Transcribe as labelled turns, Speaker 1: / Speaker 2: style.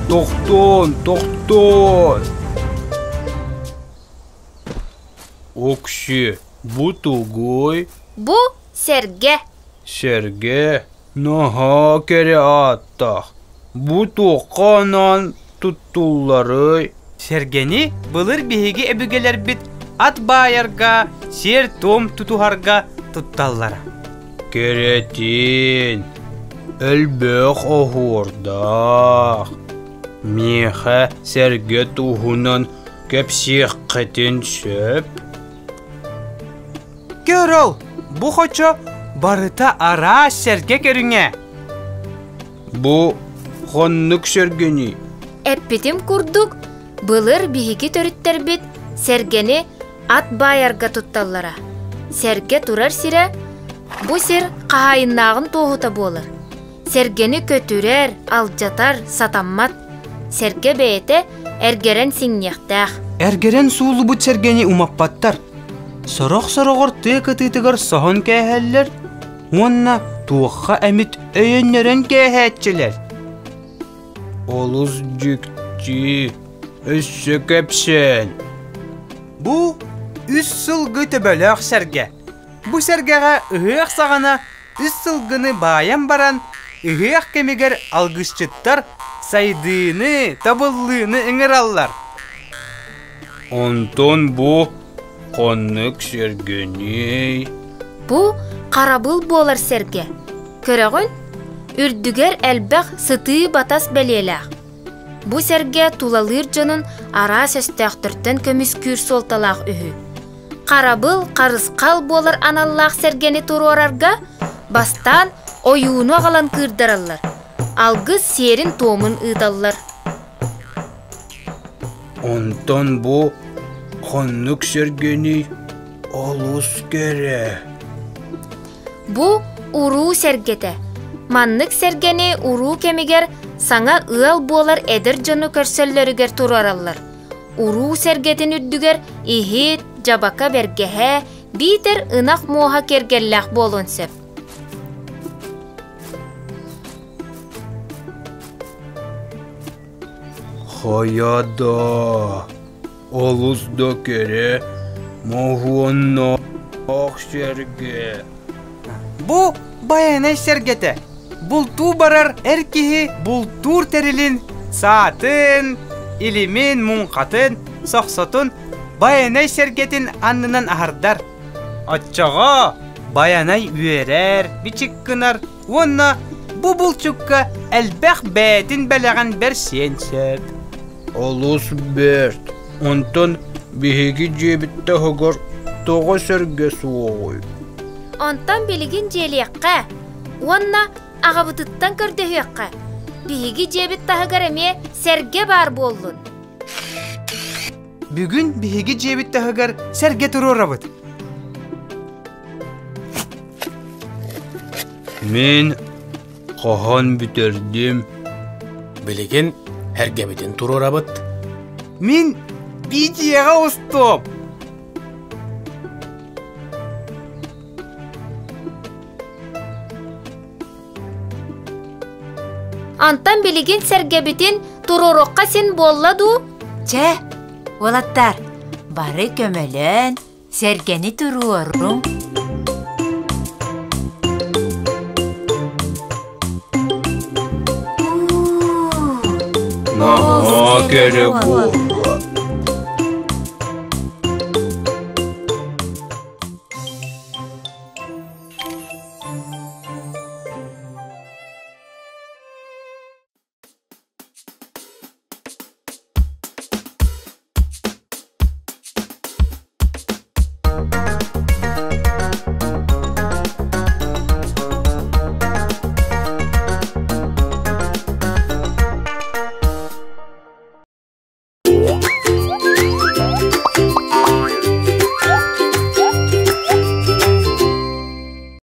Speaker 1: Тохтоон, тохтоон! Окси, бу тугуй?
Speaker 2: Бу сэргэ.
Speaker 1: Сэргэ? Наһаа кэрэ ааттаах. Бу туохха анаан туттулларый?
Speaker 3: Сэргэни былыр биһиги өбүгэлэрбит ат баайарга, сиэр-туом тутуһарга тутталлара.
Speaker 1: Кэрэтин, элбэх оһуордаах. Миэхэ сэргэ туһунан кэпсиэххитин сөп.
Speaker 3: Көр ол, бу хочо барыта араас сэргэ көрүҥэ.
Speaker 1: Бу ханнык сэргэний?
Speaker 2: Эппитим курдук, былыр биһиги төрүттэрбит сэргэни ат баайарга тутталлара. Сэргэ турар сирэ бу сир хаһаайыннааҕын туоһута буолар. Сэргэни көтүрэр, алдьатар сатаммат. Сэргэ бэйэтэ эргэрэн сиҥниэхтээх.
Speaker 3: Эргэрэн сууллубут сэргэни умаппаттар. Сорох-сороҕор тыа кытыытыгар соһон кээһэллэр уонна туохха эмит өйөннөрөн кээһээччилэр.
Speaker 1: Олус дьикти, өссө кэпсээн.
Speaker 3: Бу үс сылгы төбөлөөх сэргэ. Бу сэргэҕэ ыһыах саҕана үс сылгыны баайан баран, ыһыах кэмигэр алгысчыттар сайдыыны, табыллыыны ыҥыраллар.
Speaker 1: Онтон бу ханнык сэргэний?
Speaker 2: Бу харабыл буолар сэргэ. Көрөҕүн? Үрдүгэр элбэх сытыы батас бэлиэлээх. Бу сэргэ тулалыыр дьонун араас өстөөхтөртөн көмүскүүр суолталаах үһү. Харабыл, харысхал буолар аналлаах сэргэни туруорарга бастаан ойууну аҕалан кыырдараллар, алгыс сиэрин-туомун ыыталлар.
Speaker 1: Онтон бу ханнык сэргэний олус кэрэ.
Speaker 2: Бу уруу сэргэтэ. Маннык сэргэни уруу кэмигэр саҥа ыал буолар эдэр дьону көрсөллөрүгэр туруораллар. Уруу сэргэтин үрдүгэр иһит, дьабака бэргэһэ, биитэр ынах муоһа киэргэллээх буолуон сөп.
Speaker 1: Хайа да, олус да кэрэ, моһуоннаах сэргэ.
Speaker 3: Бу Байанай сэргэтэ. Бултуу барар эр киһи бултуур тэрилин, саатын, илимин, муҥхатын, сохсотун Байанай сэргэтин аннынан аһардар. Оччоҕо Байанай үөрэр, бичик гынар уонна бу булчукка элбэх бэйэтин бэлэҕин бэрсиэн сөп.
Speaker 1: Олус бэрт. Онтон биһиги дьиэбит таһыгар тоҕо сэргэ суоҕуй?
Speaker 2: Онтон билигин дьиэлиэххэ уонна аҕабытыттан көрдөһүөххэ. Биһиги дьиэбит таһыгар эмиэ сэргэ баар буоллун.
Speaker 3: Бүгүн биһиги дьиэбит таһыгар сэргэ туруорабыт.
Speaker 1: Мин хоһон бүтэрдим.
Speaker 4: Билигин эргэбитин туруорабыт.
Speaker 3: Мин видеоҕа устуом.
Speaker 2: Антон билигин сэргэбитин туруоруохха син буолла дуу?
Speaker 5: Чэ, уолаттар, бары көмөлөөн, сэргэни туруоруҥ.
Speaker 1: Наһаа кэрэ буолла.